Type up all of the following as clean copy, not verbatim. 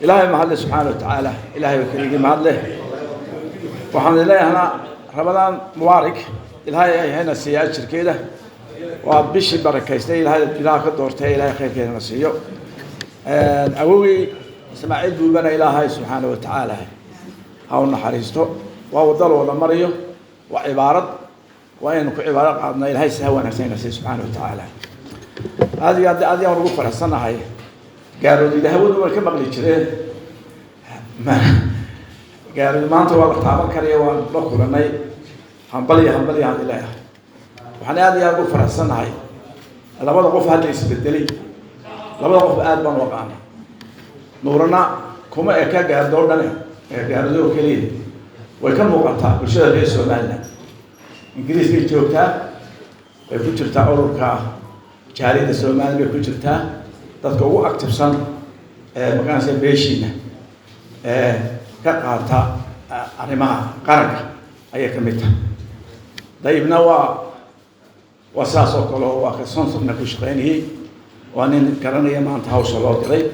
Ilaahay mahadle, subxaana wa tacaala. Ilaahay oo keligii mahadleh. Waxaan leeyahnaa Ramadaan mubaarak. Ilaahay hayna siiya ajirkeeda. Waa bishii barakaystay, Ilaahay bilaha ka doortay. Ilaahay khayrkeedana siiyo. Awowgii Ismaaciil Buubana Ilaahay subxaana wa tacaala ha u naxariisto. Waa waddo la wada marayo, waa cibaarad, waa inaynu ku cibaaro qaadno. Ilaahay si ha wanaagsan ina siiyo, subxaana wa tacaala. Aad iyo aad aad yaan ugu faraxsanahay. Gaaroodida hawadu way ka maqli jireen. Gaaroodi maanta waa la taaban karaya, waan la kulanay. Hambalya, hambalya aan leeyahay. Waxaan aad iyo aad ugu faraxsanahay labada qof hadda isbedelay. Labada qof aad baan u aqaana. Nuurana kuma eka gaardoo dhane ee gaaroodi oo keliya, way ka muuqataa bulshada reer Somaliland. Ingiriis bay joogtaa, way ku jirtaa ururka jaaliyadda Somaliland bay ku jirtaa, dadka ugu active-san ee maqaansa beeshiina ee ka qaata arrimaha qaranka ayay ka mid tahay. Dayibna waa sidaas oo kale oo waa ka sonsofna ku shaqaynayey. Waa nin garanaya maanta hawsha loo diray.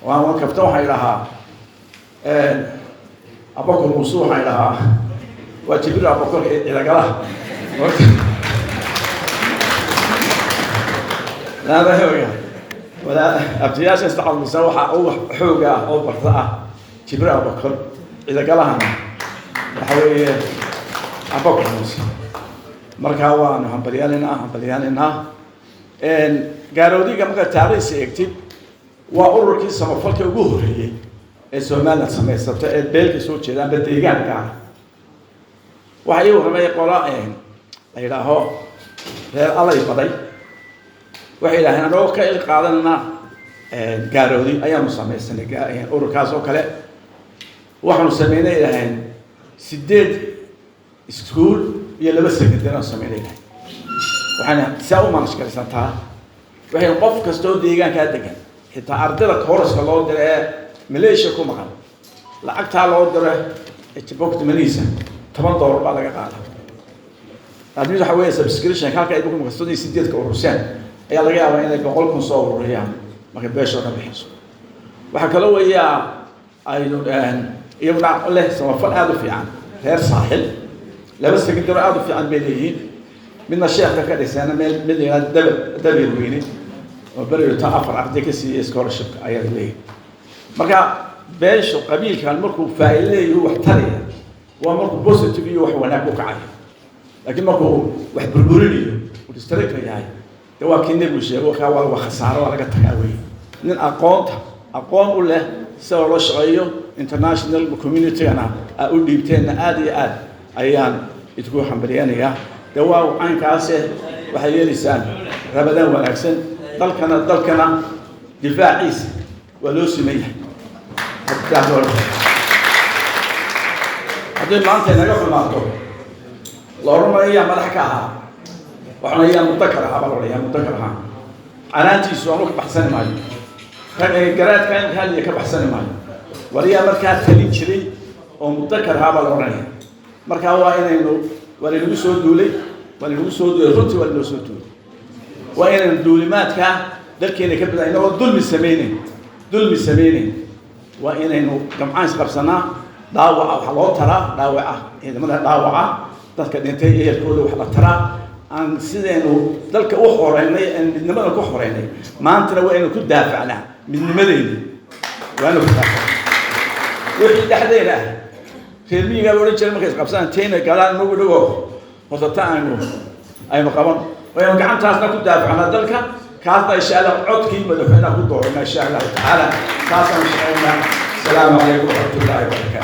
Waa kaftan. Waxaan idhahaa Abakor Muuse, waxaan idhahaa waa Jibriil Abakor Cidagalaha. Abtiyaasha istacalmisa waxaa ugu xooga ah oo barta ah Jibriil Abakor Cidagalahana, waxa weeye Abakor Muuse. Markaa waanu hambalyaanaynaa, hambalyaanaynaa. Gaaroodiga markaad taariikhdiisa eegtid, waa ururkii samafalka ugu horreeyey ee Somaliland samaysata ee beelka soo jeeda amba deegaanka ah. Waxaa ii warramay qola la yidhaaho reer Alay Baday. Waxay yidhahdeen, anagoo ka il qaadanana Gaaroodi ayaanu samaysanay ururkaas oo kale. Waxaanu sameynay, yidhaaheen, 8 iskuul iyo 2 secondary aanu sameynay, yidhaaheen. Waxayna saa u manage garaysantaa, waxay qof kasta oo deegaankaa degan, xitaa ardayda course-ka loo diro ee Malaysia ku maqan, lacagtaa loo diro pocket money-giisa $10 baa laga qaada. Admis waxa weeye subscription halka ay ku 38-ka ururseen ayaa laga yaabaa inay 100,000 soo ururiyaan markay beeshoo dhan bixiso. Waxaa kaloo weeyaa aynu iyaguna leh samafal aada u fiican reer Saaxil. 2 secondary aada u fiican bay leeyihiin. Midna sheekha ka dhiseena meel mid la yihahdo Dabel Dabel Weyne oo beriota 4 arday ka siiyey scholarship-ka ayaa leeyihin. Marka beeshu, qabiilkan markuu faa'iido leeyahu, wax taraya waa markuu positive iyo wax wanaag ku kacayo. Laakiin markuu wax burburinayo, uu destructor yahay, de waa kii Nebigu sheego, kaa waa lagu khasaaro, waa laga tagaa wey. Nin aqoonta aqoon u leh sida loola shaqeeyo international community-gana aa u dhiibteenna, aada iyo aad ayaan idinku hambalyanayaa. De waa caynkaase. Waxay yeelaysaan Ramadaan wanaagsan. Dalkana difaaciisa waa loo siman yahay. Haddii maanta inaga xumaato, la odhanayo yaa madax ka ahaa, waxana yaa mudakar ahaa baa la odhan, yaa mudakar ahaa. Canaantiisu aanu ka baxsani maayo, garaadka imka hadliya ka baxsani maayo. War yaa markaa talin jiray oo mudakar ahaa baa la odhanaya. Markaa waa inaynu, waa laynagu soo duulay, waa laynagu soo duulay, runtii waa laynoo soo duulay. Waa inaynu duulimaadkaa dalkeena ka badan, inagoo dulmi sameyneyn, dulmi sameyneyn, waa inaynu gamcaan isqabsanaa. Dhaawaca waxaa loo taraa, dhaawaca ciidamada, dhaawaca dadka dhintay ehelkooda wax la taraa. Aan sidaynu dalka u xoreynay, aan midnimada ku xoreynay, maantana waa inaynu ku daafacnaa midnimadeyni. Waa inaynu ku daafacnaa wixii dhexdeena ah. Reer miyigaa odhan jiray markay isqabsadaan, tayna galaan nagu dhigo, horta ta aynu qaban. Waynu gacantaasna ku daafacnaa dalka, kaasna insha Allah codkii madaxweynaha ku doorana, insha Allahu tacaala. Taasaan shaqeynaa. Asalaamu calaykum waraxmatullaahi wabarakaatu.